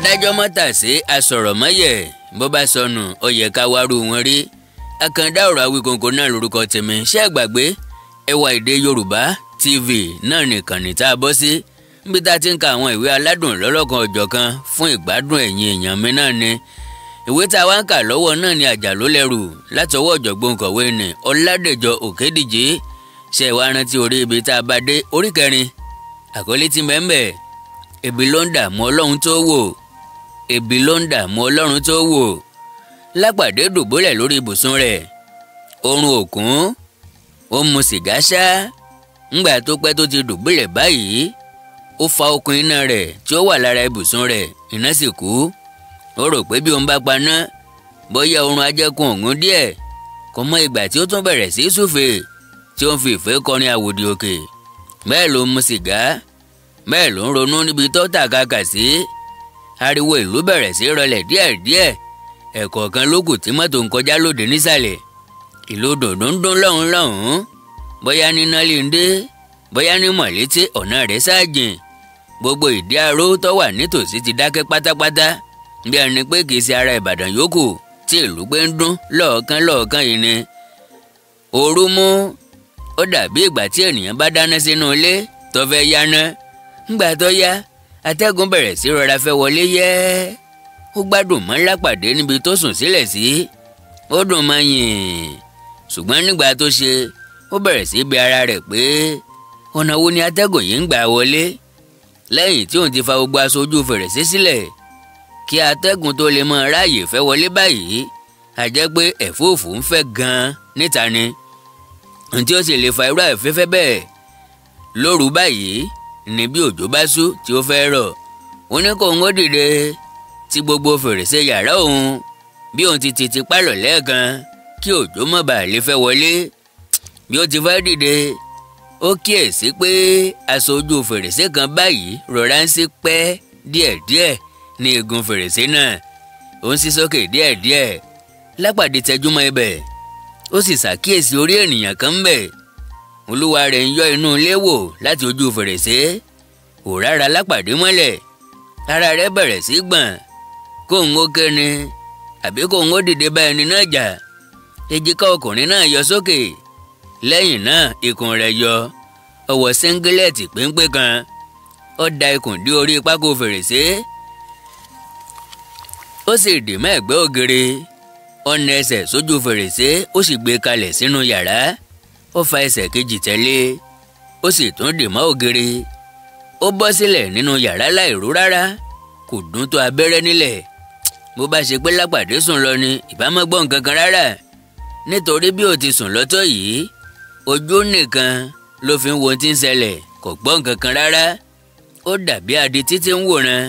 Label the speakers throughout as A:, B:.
A: Adájọ́ mọ́tàsé asọ̀rọ̀mọ́yẹ̀ bó bá sọnù ó yẹ ká wárú wọn rí. Àkàndá ọ̀rọ̀ Awíkonko náà lórúkọ tèmi. Ṣé ẹ gbàgbé Ẹwà Èdè Yorùbá TV náà nìkan ní tá a bọ́ sí, níbi tá a ti ń ka àwọn ìwé aládùn lọ́lọ́kan ọ̀jọ̀kan fún ìgbádùn ẹ̀yin èèyàn mi náà ni. Ìwé tá a wá ń kà lọ́wọ́ náà ni Àjàló lẹ́rù látọwọ́ ọ̀jọ̀gbọ́n kọ̀wé ni Ọládẹ̀jọ Òkèdìjì. Ṣe wá rántí orí ibi tá a bá dé, orí kẹrin, àkọlé tí mẹ́ńbẹ̀, ebi ló ń dààmú Ọlọ́run tó wò, ebi ló ń dààmú Ọlọ́run tó wò. Lápàdé dùbúlẹ̀ lórí ibùsùn rẹ̀, oorun òkun, ó mu sìgá ṣá. Ńgbà tó pẹ́ tó ti dùbúlẹ̀ báyìí, ó fa okùn iná rẹ̀ tí ó wà lára ibùsùn rẹ̀, iná sì kú. Ó rò pé bí òun bá paná, bóyá oorun ajẹ́kun òun díẹ̀. Kò mọ ìgbà tí ó tún bẹ̀rẹ̀ sí súfèé, tí ó ń fi ìfẹ́ kọrin àwòdì òkè. Bẹ́ẹ̀ ló ń mu sìgá, bẹ́ẹ̀ ló ń ronú níbi tó tàkàkà sí. Ariwo ìlú bẹ̀rẹ̀ sí rọlẹ̀ díẹ̀díẹ̀. Ẹ̀kọ̀ọ̀kan ló kù tí mọ́tò ń kọjá lóde nísàlẹ̀. Ìlú dòdò ń dún lọ́hùn lọ́hùn, bóyá ní Nálíndé, bóyá ní Mọ̀lété, ọ̀nà rẹ̀ sáàjìn. Gbogbo ìdí aró tó wà nítòsí ti dákẹ́ pátápátá, bí ẹni pé kì í ṣe ara Ìbàdàn yòókù tí ìlú pé ń dún lọ́ọ̀kan lọ́ọ̀kan yìí ni. Òru mú, ó dàbí ìgbà tí ènìyàn bá dáná sínú ilé tó fẹ́ yáná. Ńgbà tó yá, atẹ́gùn bẹ̀rẹ̀ sí rọra fẹ́ wọlé yẹ́. Ó gbádùn mọ́ Lápàdé níbi tó sùn sílẹ̀ sí. Ó dùn mọ́ yìn. Ṣùgbọ́n nígbà tó ṣe, ó bẹ̀rẹ̀ sí bi ara rẹ̀ pé ọ̀nà wo ni atẹ́gùn yìí ń gbà wọlé? Lẹ́yìn tí òun ti fa gbogbo aṣọ ojú fèrèsé sílẹ̀, kí atẹ́gùn tó lè mọ ráàyè fẹ́ wọlé báyìí, a jẹ́ pé ẹ̀fúùfù ń fẹ́ gan-an níta ni. Ohun tí ó sì lè fa irú àìfẹ́fẹ́ bẹ́ẹ̀ lóru báyìí ni bí òjò bá sú tí ó fẹ́ rọ̀. Ó ní kóun ó dìde tí gbogbo fèrèsé yàrá òun bí òun ti ti pálọ̀ lẹ́ẹ̀kan kí òjò má bàa lè fẹ́ wọlé. Bí ó ti fẹ́ dìde, ó kíyèsí pé aṣọ ojú fèrèsé kan báyìí rọra ń sí pẹ́ díẹ̀díẹ̀ ní igun fèrèsé náà. Ó ń sí sókè díẹ̀díẹ̀. Lápàdé tẹjúmọ́ ibẹ̀, ó sì ṣàkíyèsí orí ènìyàn kan ń bẹ̀. Olúwa rẹ̀ ń yọ inú ilé wò láti ojú fèrèsé. Kò rárá Lápàdé mọ́lẹ̀. Ara rẹ̀ bẹ̀rẹ̀ sí gbọ̀n. Kóun ó kéne àbí kóun ó dìde bá ẹni náà jà. Èjìká ọkùnrin náà yọ sókè. Lẹ́yìn náà ikùn rẹ̀ yọ. Ó wọ síngílẹ̀tì péńpé kan. Ó da ikùn dé orí pákó fèrèsé. Ó sì dì mọ́ ẹ̀gbẹ́ ògiri. Ó na ẹsẹ̀ sójú fèrèsé, ó sì gbé kalẹ̀ sínú yàrá. Ó fa ẹsẹ̀ kejì tẹ̀lé, ó sì tún dì mọ́ ògiri. Ó bọ́ sílẹ̀ nínú yàrá láìró rárá, kò dún tó abẹ́rẹ́ nílẹ̀. Bó bá ṣe pé Lápàdé sùn lọ ni, ìbá má gbọ́ nǹkan kan rárá. Nítorí bí ó ti sùn lọ́tọ̀ yìí, ojú nìkan ló fi ń wo ohun tí ń ṣẹlẹ̀, kò gbọ́ nǹkan kan rárá. Ó dàbí adití tí ń wòran,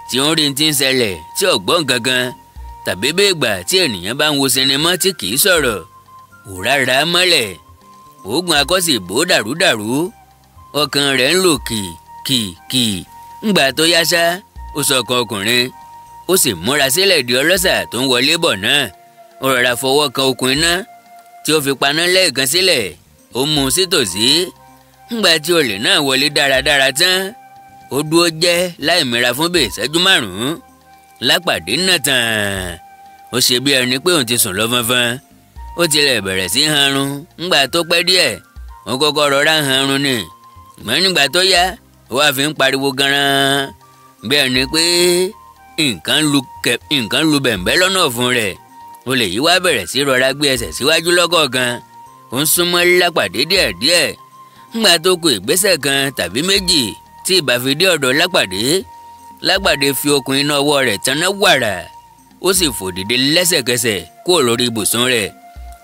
A: tí ó ń rí tí ń ṣẹlẹ̀, tí ò gbọ́ nǹkan kan, tàbí bí ìgbà tí ènìyàn bá ń wo sinimá tí kì í sọ̀rọ̀. Òrárá mọ́lẹ̀, oògùn akọ́sì bò dàrúdàrú. Ọkàn rẹ̀ ń lò kì kì kì. Ńgbà tó yá ṣá, ó sọkàn ọkùnrin, ó sì múra sílẹ̀ di ọlọ́ṣà tó ń wọlé bọ̀ náà. Ó rọra fọwọ́ kan okùn iná tí ó fi paná lẹ́ẹ̀kan sílẹ̀, ó mú un sítòsí. Ńgbà tí olè náà wọlé dáradára tán, ó dúró jẹ́ láì mìíra fún bíi ìṣẹ́jú márùn-ún. Lápàdé náà tàn, ó ṣe bí ẹni pé òun ti sùn lọ fọnfọn. Ó tilẹ̀ bẹ̀rẹ̀ sí hanrun. Ńgbà tó pẹ́ díẹ̀, ó kọ́kọ́ rọra hanrun ni. Ṣùgbọ́n nígbà tó yá, ó wá fi ń pariwo gan-an bí ẹni pé nǹkan lu bẹ̀m̀bẹ́ lọ́nà ọ̀fun rẹ̀. Olè yìí wá bẹ̀rẹ̀ sí rọra gbé ẹsẹ̀ síwájú lọ́kọ̀ọ̀kan. Ó ń súnmọ́ Lápàdé díẹ̀díẹ̀. Ńgbà tó kù ìgbésẹ̀ kan tàbí méjì tí ìbá fi dé ọ̀dọ̀ Lápàdé, Lápàdé fi okùn iná ọwọ́ rẹ̀ tanná wàrà. Ó sì fò dìde lẹ́sẹ̀kẹsẹ̀ kúrò lórí ibùsùn rẹ̀.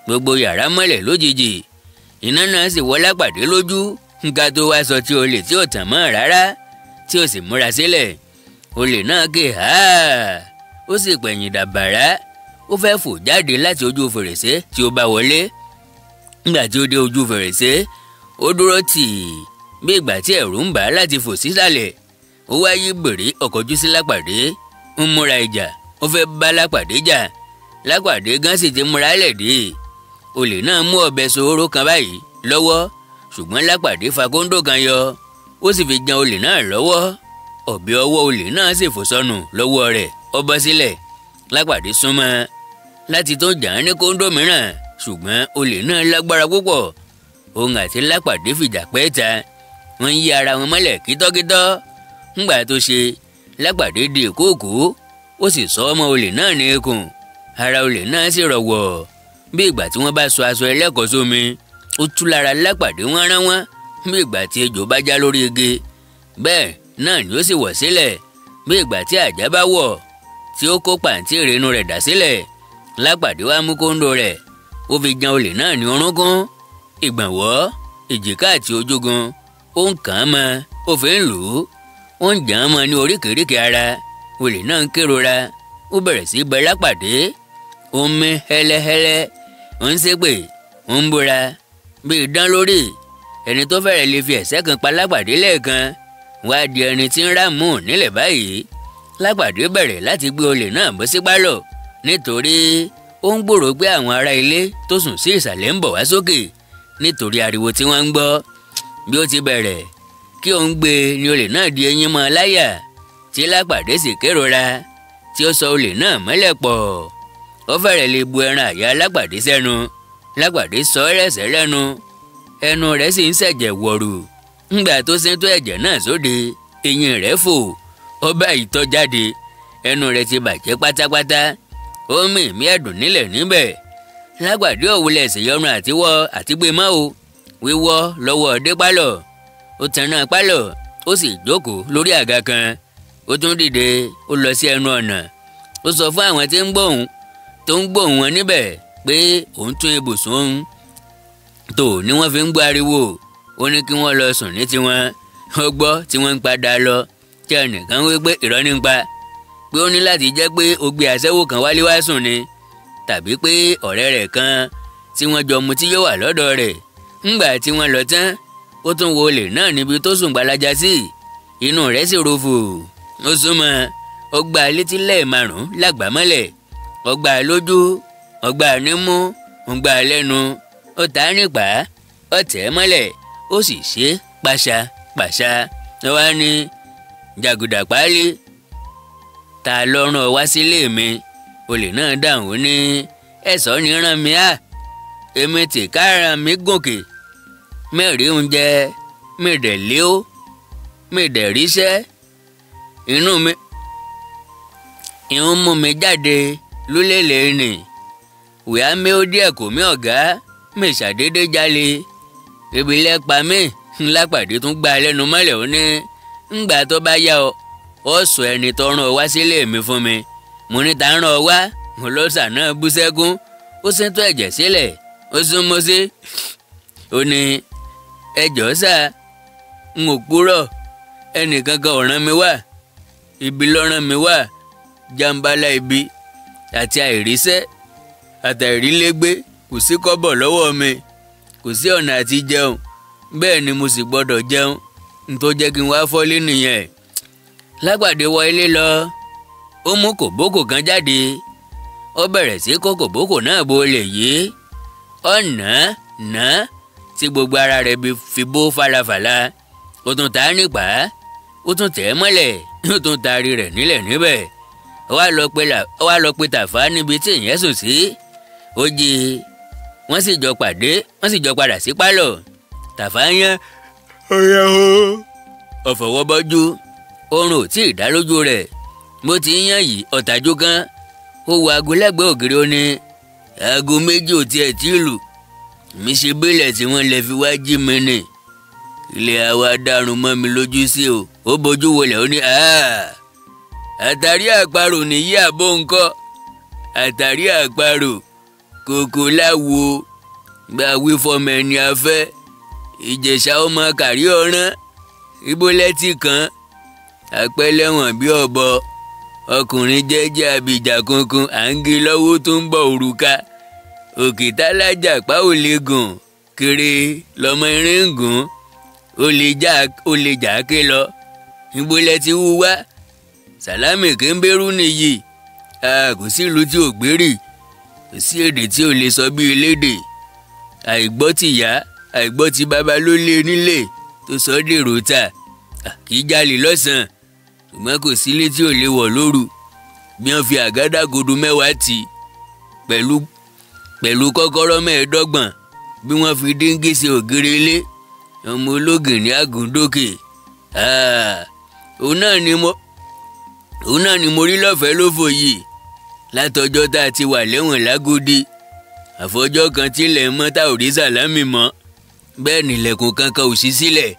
A: Gbogbo yàrá mọ́lẹ̀ lójijì. Iná náà sì wọ́ Lápàdé lójú. Nǹkan tó wá sọ tí olè tí ò tàn mọ́ rárá, tí ó sì múra sílẹ̀. Olè náà ké háà, ó sì pẹ̀yìn dàbàrá. Ó fẹ́ fò jáde láti ojú fèrèsé tí ó bá wọlé. Nígbà tí ó dé ojú fèrèsé, ó dúró tì í bí ìgbà tí ẹ̀rù ń bà á láti fò sísàlẹ̀. Ó wá yí bèrè ọkọ̀jú sí Lápàdé, ń múra ìjà, ó fẹ́ bá Lápàdé jà. Lápàdé gan sì ti múra lẹ̀ dé. Olè náà mú ọ̀bẹ sòrò kan báyìí lọ́wọ́, ṣùgbọ́n Lápàdé fa kóńdó kan yọ, ó sì fi jan olè náà lọ́wọ́. Ọ̀bẹ ọwọ́ olè náà sì fò sọnù lọ́wọ́ rẹ̀, ó bọ́ sílẹ̀. Lápàdé súnmọ́ láti tó jà á ní kóńdó mìíràn, ṣùgbọ́n olè náà lágbára púpọ̀. Òun àti Lápàdé fìjà pẹ́ ta, wọ́n yí ara wọn mọ́lẹ̀ kítọ́kítọ́. Ńgbà tó ṣe, Lápàdé di ìkóòkó, ó sì sọ ọmọ olè náà ní ikùn. Ara olè náà sì rọ̀wọ̀ bí ìgbà tí wọ́n bá sọ aṣọ ẹlẹ́kọ̀ọ́ sómi. Ó tú lára Lápàdé wọ́n rán wọ́n bí ìgbà tí ejò bá já lórí igi. Bẹ́ẹ̀ náà ni ó sì wọ̀ sílẹ̀ bí ìgbà tí àjá bá wọ̀ tí ó kó pàǹtí ìrìnnú rẹ̀ dà sílẹ̀. Lápàdé wá mú kóńdó rẹ̀, ó fi jan olè náà ní orúnkún, ìgbọ̀nwọ́, èjìká àti ojúgun. Ó ń kàn án mọ́, ó fi ń lù ú, ó ń jàn án mọ́ ní oríkèéríkèé ara. Olè náà ń kérora, ó bẹ̀rẹ̀ sí bẹ Lápàdé. Ó ń mí hẹ́lẹ́hẹ́lẹ́, ó ń ṣépè, ó ń búra bí idán lórí. Ẹni tó fẹ́rẹ̀ lè fi ẹ̀sẹ̀ kan pa Lápàdé lẹ́ẹ̀kan wá di ẹni tí ń rámù nílẹ̀ báyìí. Lápàdé bẹ̀rẹ̀ láti gbé olè náà bọ́ sí pálọ̀, nítorí ó ń gbòòrò pé àwọn ará ilé tó sùn sí ìsàlẹ̀ ń bọ̀ wá sókè nítorí ariwo tí wọ́n ń gbọ́. Bí ó ti bẹ̀rẹ̀ kí òun gbé ni olè náà di eyín mọ́ láyà, tí Lápàdé sì kérora tí ó sọ olè náà mọ́lẹ̀ pọ̀. Ó fẹ́rẹ̀ lè bu ẹran àyà Lápàdé sẹ́nu. Lápàdé sọ ẹrẹ̀sẹ̀ lẹ́nu, ẹnu rẹ̀ sì ń ṣẹ̀jẹ̀ wọ̀rù. Ńgbà tó ṣe tó ẹ̀jẹ̀ náà sóde, eyín rẹ̀ fò, ó bá ìtọ́ jáde, ẹnu rẹ̀ ti bàjẹ́ pátápátá. Ó mì mí ẹ̀dùn nílẹ̀ níbẹ̀. Lápàdé òwúlẹ̀ ṣèyọnu àtiwọ́ àti gbé mọ́ o. Wíwọ́ lọ́wọ́ dé pálọ̀, ó tanná pálọ̀, ó sì jókòó lórí àga kan. Ó tún dìde, ó lọ sí ẹnu ọ̀nà. Ó sọ fún àwọn tí ń gbóhùn tó ń gbóhùn wọn níbẹ̀ pé òun tún ibùsùn òun tò ní wọ́n fi ń gbọ́ ariwo. Ó ní kí wọ́n lọ sùn ní tiwọn. Ó gbọ́ tí wọ́n ń padà lọ, tí ẹnìkan wí pé irọ́ ní ń pa, pé ó ní láti jẹ́ pé ó gbé aṣẹ́wó kan wálé wá sùn ni, tàbí pé ọ̀rẹ́ rẹ̀ kan tí wọ́n jọ mutí yóò wà lọ́dọ̀ rẹ̀. Ńgbà tí wọ́n lọ tán, ó tún wo olè náà níbi tó sùn gbalaja sí. Inú rẹ̀ sì rofò. Ó súnmọ́, ó gbá létí lẹ́ẹ̀márùn-ún lágbàmọ́lẹ̀, ó gbá lójú, ó gbá nímú, ó gbá lẹ́nu, ó ta á nípa, ó tẹ̀ ẹ́ mọ́lẹ̀, ó sì ṣe pàṣà pàṣà. Ó wá ní jàgùdà páálí, ta ló rán ọ wá sílé mi? Olè náà dáhùn, ó ní ẹ̀sọ́ ní rán mi á, èmi tì kára mi gòkè, mẹ́rin oúnjẹ, mi dẹ̀ lé ó, mi dẹ̀ ríṣẹ́, inú mi ìhun mú mi jáde lólèlè nì, wíwá mi ó díẹ̀ kò mí ọ̀gá, mi ṣàdédé jalè, ibi lẹ́pa mi. Lápàdé tún gbá lẹ́nu mọ́lẹ̀, ó ní ńgbà tó bá yá ọ, ó sọ ẹni tó rán ọ wá sílé mi fún mi. Mo ní ta rán ọ wá? Ọlọ́ṣà náà bú sẹ́kún, ó sẹ́ńtọ́ ẹ̀jẹ̀ sílẹ̀, ó sún mọ́ sí. Ó ní ẹjọ́ sá, n ò kúrọ̀, ẹnìkankan ò rán mi wá, ibi ló rán mi wá, jàǹbálà ibi àti àìríṣẹ́ àtàìrílégbé, kò sí kọ́bọ̀ lọ́wọ́ mi, kò sí ọ̀nà àti jẹun, bẹ́ẹ̀ ni mo sì gbọ́dọ̀ jẹun, n tó jẹ́ kí n wá fọ́lé nìyẹn. Lápàdé wọ ilé lọ, ó mú kòbókò kan jáde, ó bẹ̀rẹ̀ sí kó kòbókò náà bo olè yìí. Ó nà nà tí gbogbo ara rẹ̀ fi bó falafàla. Ó tún ta á nípa, ó tún tẹ̀ ẹ́ mọ́lẹ̀, ó tún taari rẹ̀ nílẹ̀ níbẹ̀. Ó wá lọ pe Tàfá níbi tí ìyẹn sùn sí. Ó jí, wọ́n sì jọ pàdé, wọ́n sì jọ padà sí pálọ̀. Tàfá yẹn ọ̀yà o, ọ̀fọ̀wọ́bọ́jú, oorun ò tí ì dá lójú rẹ̀. Bó ti ń yàn yìí ọ̀tàjú kan, ó wo aago lẹ́gbẹ̀ẹ́ ògiri, ó ní aago 2 ò tiẹ̀ tí lù, mi ṣe bílẹ̀ tí wọ́n lè fi wá jí mi nì, ilé àwa dàrún mọ́ mi lójú sí o. Ó bójú wọlé, ó ní àtàrí àparò nìyí àbó ńkọ́, àtàrí àparò kòkó láwo, gba wí fọmọ ẹni afẹ́, Ìjẹ̀ṣà ọmọ kàrí ọ̀rán, ibo lẹ́tì kan, àpẹlẹ́wọ̀n bí ọ̀bọ, ọkùnrin jẹ́jẹ́ àbíjà kunkun, à ń gé lọ́wọ́ tó ń bọ̀ òrùka, òkè tálájà pa ò lè gùn, kiri lọmọ irin ń gùn, ó lè jà ké lọ, ibo lẹ́tì wú wá, Sàlámì Kéńbérú nìyí, kò sí ìlú tí ò gbérì, kò sí èdè tí ò lè sọ bí elédè, àìgbọ́ tìyá àìgbọ́ ti bàbá ló lé nílé tó sọ dèrò ta, kì í jalè lọ́sàn-án, Ṣùgbọ́n kò sílé tí ò lè wọ̀ lóru. Bí wọ́n fi àgádágodo 10 tì pẹ̀lú kọ́kọ́rọ́ 25, bí wọ́n fi díngí ṣe ògiri ilé, ọmọ ológin ní àgùndókè. Òun náà ni mo rí lọ́fẹ̀ẹ́ lófò yìí látọjọ́ tá a ti wà lẹ́wọ̀n lágòdì. Àfọjọ́ kan tilẹ̀ mọ́ tá ò rí Sàlámì mọ́, bẹ́ẹ̀ nílẹ̀kùn kankan ò ṣí sílẹ̀.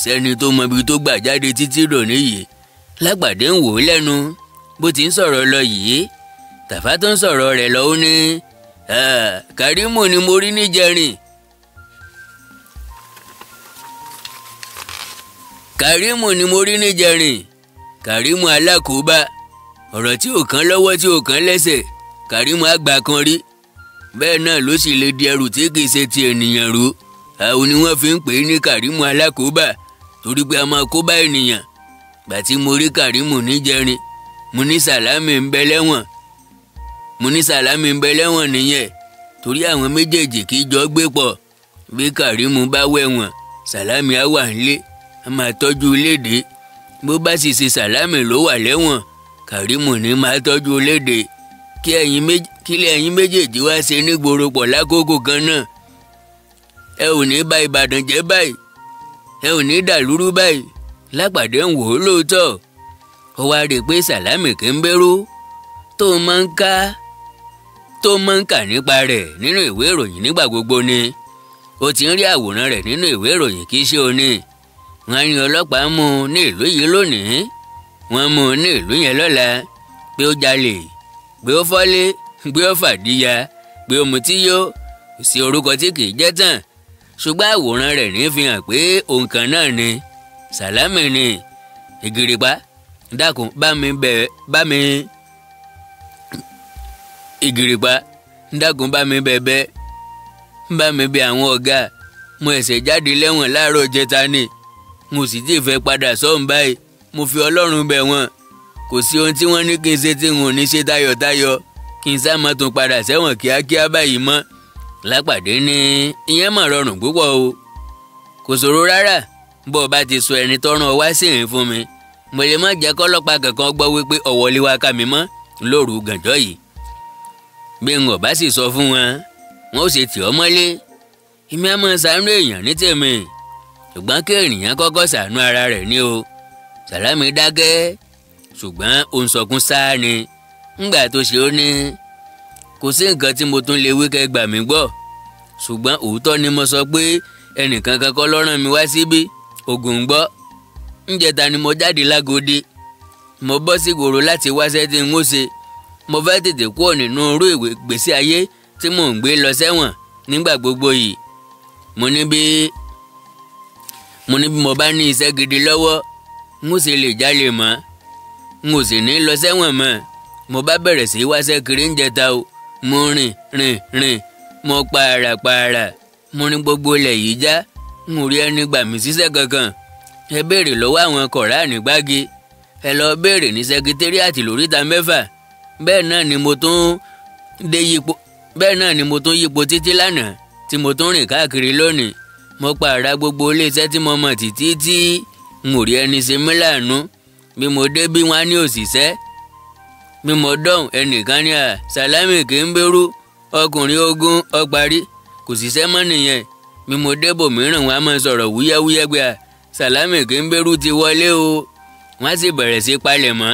A: Sẹ́ni tó mọ ibi tó gbà jáde títí dòní yìí. Lápàdé ń wò ó lẹ́nu bó ti ń sọ̀rọ̀ lọ yìí. Tàfá tó ń sọ̀rọ̀ rẹ̀ lọ ó ní Kàrímù ni mo rí níjẹrin. Kàrímù ni mo rí níjẹrin. Kàrímù alákòóbá, ọ̀rọ̀ tí ò kán lọ́wọ́ tí ò kán lẹ́sẹ̀, Kàrímù àgbà kan rí. Bẹ́ẹ̀ náà ló sì lè di ẹrù tí kìí ṣe ti ènìyàn rú. Àwọn ni wọ́n fi ń pè é ní Kàrímù alákòóbá, torí pé a máa kó bá ènìyàn. Gbà tí mo rí Kàrímù níjẹrin, mo ní Sàlámì ń bẹ lẹ́wọ̀n. Mo ní Sàlámì ń bẹ lẹ́wọ̀n nìyẹn, torí àwọn méjèèjì kì í jọ gbé pọ̀. Bí Kàrímù bá wẹ̀wọ̀n, Sàlámì á wà nílé, a máa tọ́jú léde. Bó bá sì ṣe Sàlámì ló wà lẹ́wọ̀n, Kàrímù ní máa tọ́jú léde. Kí ẹ̀yin méjèèjì wá ṣe nígboro pọ̀ lákòókò kan náà. Ẹ ò ní bà Ìbàdàn jẹ́ báyìí, ẹ ò ní dàlúrú báyìí. Lápàdé ń wò ó lóòótọ́. Ó wá rí i pé Sàlámì kì í bẹ̀rù tó máa ń kà nípa rẹ̀ nínú ìwé ìròyìn nígbà gbogbo ni. Ó ti ń rí àwòrán rẹ̀ nínú ìwé ìròyìn kì í ṣe òní. Wọ́n ní ọlọ́pàá mú un ní ìlú yìí lónìí, wọ́n mú un ní ìlú yẹn lọ́la, pé ó jalè, pé ó fọ́lé, pé ó fàdíya, pé ó mutí yó. Kò sí orúkọ tí kì í jẹ́ tán. Ṣùgbọ́n àwòrán rẹ̀ ní fi hàn pé òun kan náà ni Sàlámì ni. Ìgìrìpá dákun bá mi Ìgìrìpá dákun bá mi bẹ̀bẹ̀, bá mi bẹ̀ àwọn ọ̀gá. Mo ẹ̀sẹ̀ jáde lẹ́wọ̀n láàárọ̀ jẹta ni, mo sì ti fẹ́ padà sọ́hùn báyìí. Mo fi Ọlọ́run bẹ̀ wọ́n. Kò sí ohun tí wọ́n ní kí n ṣe tí n ò ní ṣe tayọ̀tayọ̀, kí n sá má tún padà sẹ́wọ̀n kíákíá báyìí mọ́. Lápàdé ní ìyẹn mà rọrùn púpọ̀ o, kò ṣòro rárá. Bó o bá ti sọ ẹni tọ́ràn ọ wá sí ìrìn fún mi, mo lè má jẹ́ kọ́lọ́pàá kankan gbọ́ wípé ọ̀wọ́lé wa ká mi mọ́ lóru gànjọ́ yìí. Bí n ò bá sì sọ fún wọn, wọn ó ṣe tì ọ́ mọ́lé. Èmi á máa ṣàánú èèyàn ní tèmi, ṣùgbọ́n kí ènìyàn kọ́kọ́ ṣàánú ara rẹ̀ ni o. Sàlámì dákẹ́, ṣùgbọ́n ó ń sọkún sáá ni. Ńgbà tó ṣe ó ní kò sí nǹkan tí mo tún lè wí kẹ́ gbà mí gbọ́, ṣùgbọ́n òótọ́ ni mo sọ pé ẹnìkan kankan ló rán mi wá síbí. Ògùn gbọ́. Ńjẹta ni mo jáde lágòdì, mo bọ́ sí ìgboro láti wáṣẹ́ tí n ó ṣe. Mo fẹ́ tètè kúrò nínú irú ìwé gbèsè ayé tí mò ń gbé lọ sẹ́wọ̀n nígbà gbogbo yìí. Mo ní bí mo bá ní iṣẹ́ gidi lọ́wọ́, n ó sì lè jalè mọ́, n ò sì ní lọ sẹ́wọ̀n mọ́. Mo bá bẹ̀rẹ̀ sí wáṣẹ́ kiri ńjẹta o. Mo rìn rìn rìn, mo pààrà, mo ní gbogbo ilẹ̀ yìí já, n ò rí ẹni gbà mí síṣẹ́ kankan. Ẹ béèrè lọ́wọ́ àwọn kọ̀rá ní gbági, ẹ lọ béèrè ní sẹkítẹ́rìàtì lóríta 6. Bẹ́ẹ̀ náà ni mo tún yípo títí lánàá tí mo tún rìn káàkiri lónìí. Mo pààrà gbogbo iléeṣẹ́ tí mo mọ̀ títí tí n ò rí ẹni ṣe mí láàánú. Bí mo dé bí wọ́n á ní òṣìṣẹ́, bí mo dọ̀hùn ẹnìkan ní à Sàlámì kì í bẹ̀rù ọkùnrin ogun ọparí, kò ṣiṣẹ́ mọ́ nìyẹn. Bí mo débò mìíràn wọn á máa sọ̀rọ̀ wúyẹ́wúyẹ́ pé à Sàlámì kì í bẹ̀rù ti wọlé o. Wọ́n á sì bẹ̀rẹ̀ sí palẹ̀ mọ́.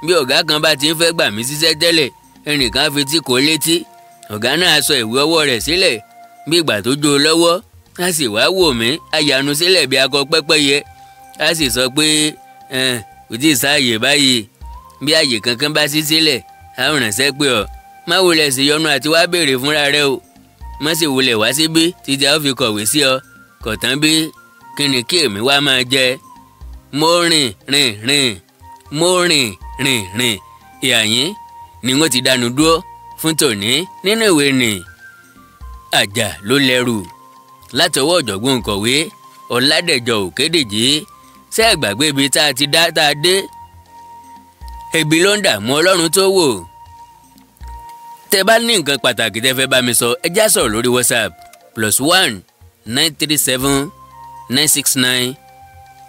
A: Bí ọ̀gá kan bá ti ń fẹ́ gbà mí síṣẹ́ tẹ́lẹ̀, ẹnìkan fi tí kò létí. Ọ̀gá náà sọ ìwé ọwọ́ rẹ̀ sílẹ̀ bí ìgbà tó jó lọ́wọ́, á sì wá wò mí, á yanu sílẹ̀ bí akọ pẹ́pẹ́yẹ, á sì sọ pé kò tí ì sáàyè báyìí. Bí àyè kankan bá ṣí sílẹ̀, á ránṣẹ́ pé ọ má wulẹ̀ sí yọnu àti wá béèrè fúnra rẹ o. Má sì wulẹ̀ wá síbí títí a ó fi kọ̀wé sí ọ. Kọ̀tán bí kí ni kí èmi wá máa jẹ. Mo rìn rìn rìn, mo rìn rìn rìn. Ìhàyín ni wọ́n ti dánu dúró fún tòní nínú ìwé nì Àjà ló lẹ́rù látọwọ́ ọ̀jọ̀gbọ́n òǹkọ̀wé Ọládẹ̀jọ Òkédèjì. Ṣé ẹ gbàgbé ibi tá a ti dá tá a dé? Ebi ló ń dààmú Ọlọ́run tó wò. Tẹ́ bá ní nǹkan pàtàkì tẹ́ fẹ́ bá mi sọ, ẹ já sọ̀rọ̀ lórí WhatsApp +1 937 969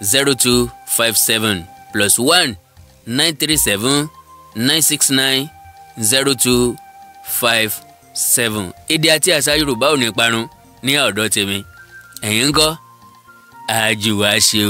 A: 0257. +1 937 969 0257. Èdè àti àṣà Yorùbá ò ní parun ní ọ̀dọ̀ tèmi. Ẹ̀yin ńkọ́? Àjùwà ṣe o.